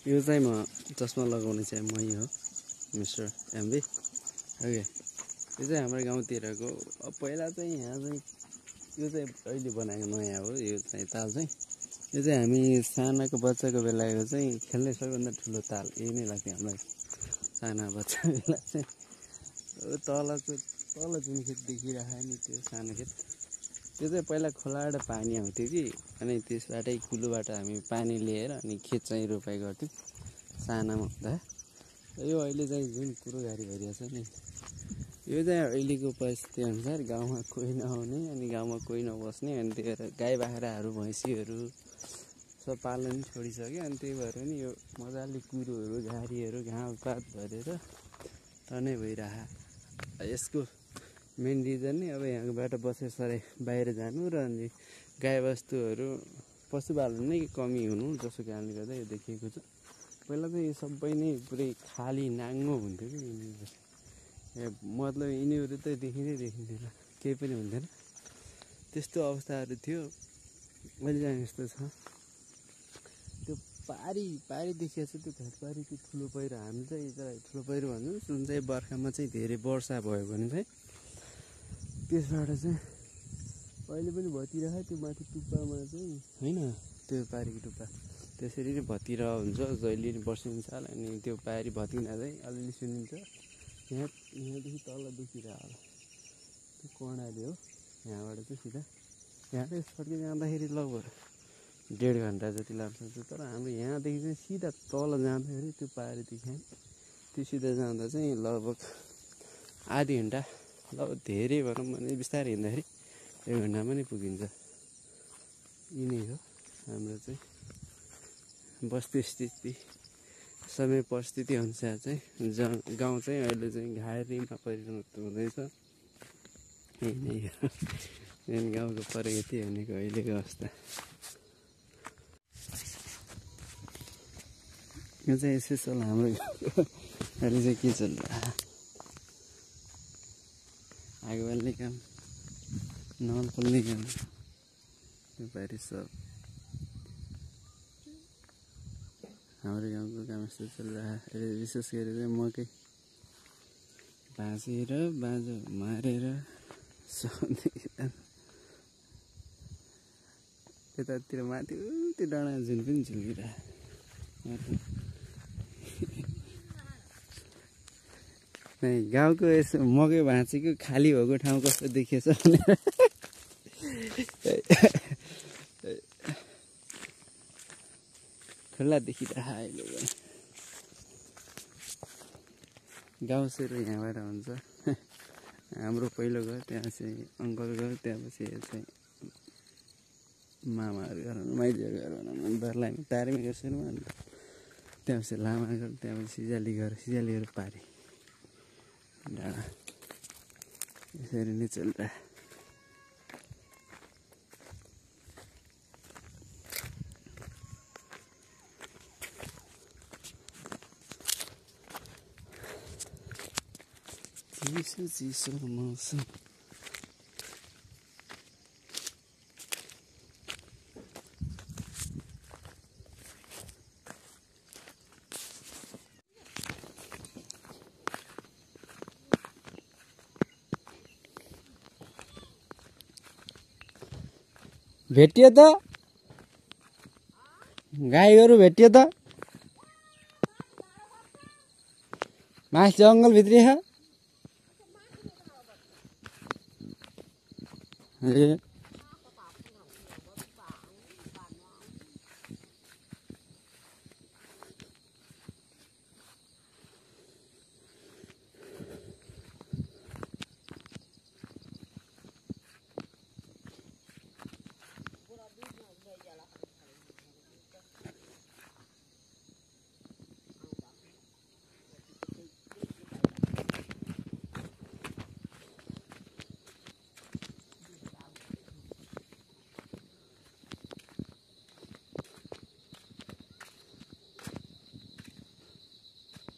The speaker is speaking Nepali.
यो चाहिँ म चस्मा लगाउने चाहिँ मै हो, मिस्टर एमबी। ओके, यो चाहिँ हाम्रो गाउँतिरको पहिला चाहिँ यहाँ चाहिँ यो चाहिँ अहिले बनाएको नयाँ हो। यो चाहिँ ताल चाहिँ यो चाहिँ हामी सानाको बच्चाको बेलाको चाहिँ खेल्ने सबैभन्दा ठुलो ताल यही नै लाग्थ्यो हामीलाई। साना बच्चा बेला चाहिँ तल जुन खेत देखिरहेको नि त्यो सानो खेत, त्यो चाहिँ पहिला खोलाबाट पानी आउँथ्यो कि, अनि त्यसबाटै कुलोबाट हामी पानी लिएर अनि खेत चाहिँ रोपाइ गर्थ्यौँ सानामा हुँदा। यो अहिले चाहिँ जुन कुरोघारी भइरहेको छ नि, यो चाहिँ अहिलेको परिस्थिति अनुसार गाउँमा कोही नआउने अनि गाउँमा कोही नबस्ने, अनि त्यही भएर गाई बाख्राहरू भैँसीहरू सब पाल्न पनि छोडिसक्यो। अनि त्यही भएर नि यो मजाले कुरोहरू घारीहरू घाँसपात भरेर टनै भइरह। यसको मेन रिजन नै अब यहाँबाट बसेर सरै बाहिर जानु र अनि गाईबस्तुहरू पशुपालन नै कमी हुनु, जसको कारणले गर्दा यो देखिएको छ। पहिला चाहिँ यो सबै नै पुरै खाली नाङ्गो हुन्थ्यो कि मतलब यिनीहरू त देखिँदैन, केही पनि हुन्थेन, त्यस्तो अवस्थाहरू थियो। अहिले चाहिँ यस्तो छ। त्यो पारी देखिएको छ, त्यो घाटपारी त्यो ठुलो पहिरो, हामी चाहिँ ठुलो पहिरो भन्छौँ जुन चाहिँ बर्खामा चाहिँ धेरै वर्षा भयो भने चाहिँ त्यसबाट चाहिँ अहिले पनि भत्किरहेको त्यो माथि टुप्पामा चाहिँ होइन, त्यो पारीको टुप्पा त्यसरी नै भत्किरहेको हुन्छ जहिले नि वर्षिन्छ। अनि त्यो पारी भत्किँदा चाहिँ अलिअलि सुनिन्छ। यहाँदेखि तल देखिरहेको होला त्यो कर्णाली हो। यहाँबाट चाहिँ सिधा यहाँबाट फर्की जाँदाखेरि लगभग 1.5 घन्टा जति लाग्छ। तर हाम्रो यहाँदेखि चाहिँ सिधा तल जाँदाखेरि त्यो पारी देखाएँ, त्यो सिधा जाँदा चाहिँ लगभग आधी घन्टा, लगभग धेरै भनौँ भने बिस्तारै हिँड्दाखेरि 1 घन्टामा नै पुगिन्छ। यिनै हो हाम्रो चाहिँ बस्ती स्थिति, समय परिस्थिति अनुसार चाहिँ गाउँ चाहिँ अहिले चाहिँ घारीमा परिणत हुँदैछ। यही नै हो मेन गाउँको प्रगति भनेको अहिलेको अवस्था। यो चाहिँ स्पेसल हाम्रो गाउँको अहिले चाहिँ के चलिरहेको, आगो बाल्ने काम, नल पोल्ने काम, त्यो पारी सब हाम्रो गाउँको काम यस्तो चलिरहेको। अहिले विशेष गरी चाहिँ मकै भाँचेर बाँझो मारेर यतातिर माथि त्यो डाँडा जुन पनि झुल्किरहेको। गाउँको यसो मकै भाँचेको खाली भएको ठाउँ कस्तो देखिएछ भनेर खुल्ला देखिरहेको अहिले गाउँ सुरु यहाँबाट हुन्छ। हाम्रो पहिलो घर, त्यहाँ चाहिँ अङ्कल घर, त्यहाँपछि चाहिँ मामाहरू घर भनौँ, माइतीहरू घर भनौँ, बर्लाइ तारेमै घर सुरुमा, अन्त त्यहाँपछि लामा घर, त्यहाँपछि सिजाली घर पारी डाँडा, यसरी नै चलिरह। चिसो मौसम, भेटियो त गाईहरू भेटियो त मास जङ्गल भित्री छ। ए